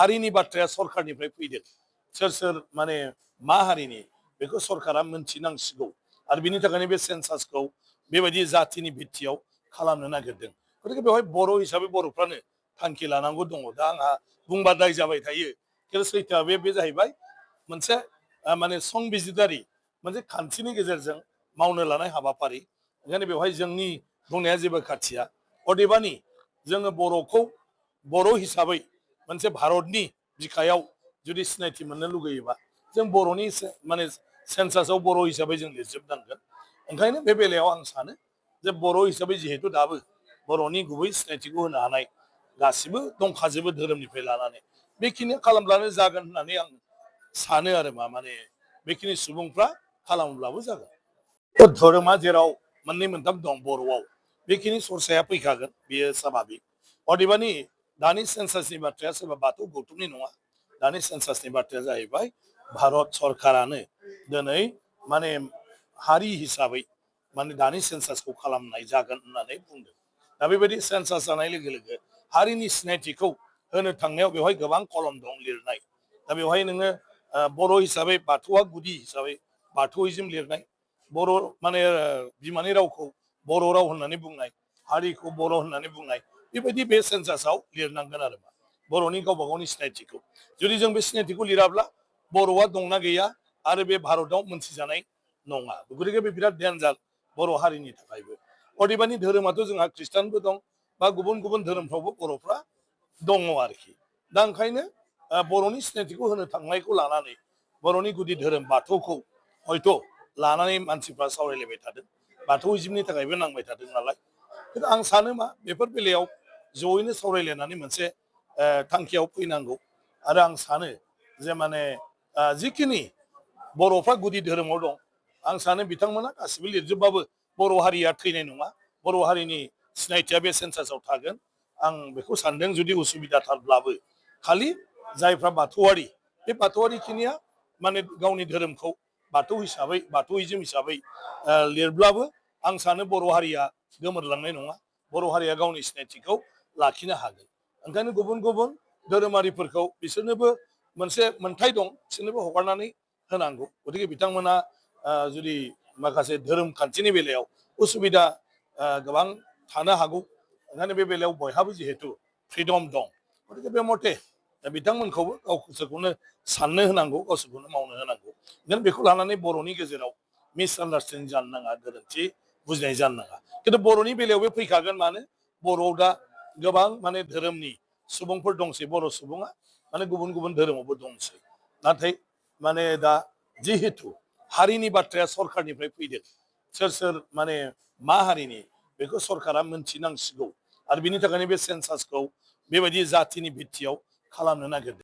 हारिनि बाथ्राया सरखारनिफ्राय फैदों सोर सोर माने मा हारिनि बेखौ सरकारा मोनथिनांसिगौ आरो बिनि थाखायनो बे सेन्सासखौ बेबायदि जातिनि भित्तियाव खालामनो नागिरदों गतिके बेवहाय बर' हिसाबै बर'फ्रानो थांखि लानांगौ दङ दा आंहा बुंबा दाय जाबाय थायो खिन्थु सैथोआ बे जाहैबाय मोनसे माने संबिजितारि मोनसे खान्थिनि गेजेरजों मावनो लानाय हाबाफारि ओंखायनो बेवहाय जोंनि बुंनाया जेबो खाथिया अदेबानि जोङो बर'खौ बर' हिसाबै मोनसे भारतनि बिखायाव जुदि सिनायथि मोननो लुगैयोबा जों बर'नि माने सेन्सासाव बर' हिसाबै जों लिरजोबनांगोन ओंखायनो बे बेलायाव आं सानो जे बर' हिसाबै जिहेतु दाबो बर'नि गुबै सिनायथिखौ होनो हानाय गासिबो दंखाजोबो धोरोमनिफ्राय लानानै बेखिनि खालामब्लानो जागोन होननानै आं सानो आरो माने बेखिनि सुबुंफ्रा खालामब्लाबो जागोन धोरोमा जेराव मोननै मोनथाम दं बर'आव बेखिनि सरसाया फैखागोन बेयो स्वाभाबिक अदेबानि दानि सेन्सासनि बाथ्राया सोरबा बाथौ गौथुमनि नङा दानि सेन्सासनि बाथ्राया जाहैबाय भारत सरकारानो दिनै माने हारि हिसाबै माने दानि सेन्सासखौ खालामनाय जागोन होननानै बुंदों दा बेबायदि सेन्सास जानाय लोगो लोगो हारिनि सिनायथिखौ होनो थांनायाव बेवहाय गोबां कलम दं लिरनाय दा बेवहाय नोङो बर' हिसाबै बाथौआ गुदि हिसाबै बाथौइजम लिरनाय बर' माने बिमानि रावखौ बर' राव होननानै बुंनाय हारिखौ बर' होननानै बुंनाय बेबायदि बे सेन्सासाव लिरनांगोन आरो बर'नि गावबा गावनि सिनायथिखौ जुदि जों बे सिनायथिखौ लिराब्ला बर'आ दंना गैया आरो बे भारताव मोनथिजानाय नङा गतिके बे बिराद डेन्जार बर' हारिनि थाखायबो अदेबानि धोरोमाथ' जोंहा ख्रिस्टानबो दं बा गुबुन गुबुन धोरोमफ्रावबो बर'फ्रा दङ आरोखि दा ओंखायनो बर'नि सिनायथिखौ होनो थांनायखौ लानानै बर'नि गुदि धोरोम बाथौखौ हयथ' लानानै मानसिफ्रा सावरायलायबाय थादों बाथौइजमनि थाखायबो नांबाय थादों नालाय खिन्थु आं सानो मा बेफोर बेलायाव जयैनो सावरायलायनानै मोनसे थांखियाव फैनांगौ आरो आं सानो जे माने जिखिनि बर'फ्रा गुदि धोरोमाव दं आं सानो बिथांमोना गासिबो लिरजोबबाबो बर' हारिया थैनाय नङा बर' हारिनि सिनायथिया बे सेन्सासाव थागोन आं बेखौ सानदों जुदि उसुबिदाथारब्लाबो खालि जायफ्रा बाथौआरि बे बाथौआरिखिनिया माने गावनि धोरोमखौ बाथौ हिसाबै बाथौइजम हिसाबै लिरब्लाबो आं सानो बर' हारिया गोमोरलांनाय नङा बर' हारिया गावनि सिनायथिखौ लाखिनो हागोन ओंखायनो गुबुन गुबुन धोरोमारिफोरखौ बिसोरनोबो मोनसे मोनथाय दं बिसोरनोबो हगारनानै होनांगौ गतिके बिथांमोना जुदि माखासे धोरोम खान्थिनि बेलायाव उसुबिदा गोबां थानो हागौ ओंखायनो बे बेलायाव बयहाबो जिहेतु फ्रिदम दं गतिके बे मथे बिथांमोनखौबो गावसोरखौनो साननो होनांगौ गावसोरखौनो मावनो होनांगौ ओंखायनो बेखौ लानानै बर'नि गेजेराव मिसआन्डारस्टेन्डिं जानो नाङा गोरोन्थि बुजिनाय जानो नाङा खिन्थु बर'नि बेलायाव बे फैखागोन मानो बर'आव दा गोबां माने धोरोमनि सुबुंफोर दंसै बर' सुबुङा माने गुबुन गुबुन धोरोमावबो दंसै नाथाय माने दा जिहेतु हारिनि बाथ्राया सरखारनिफ्राय फैदों सोर सोर माने मा हारिनि बेखौ सरकारा मोनथिनांसिगौ आरो बिनि थाखायनो बे सेन्सासखौ बेबायदि जातिनि भित्तियाव खालामनो नागिरदों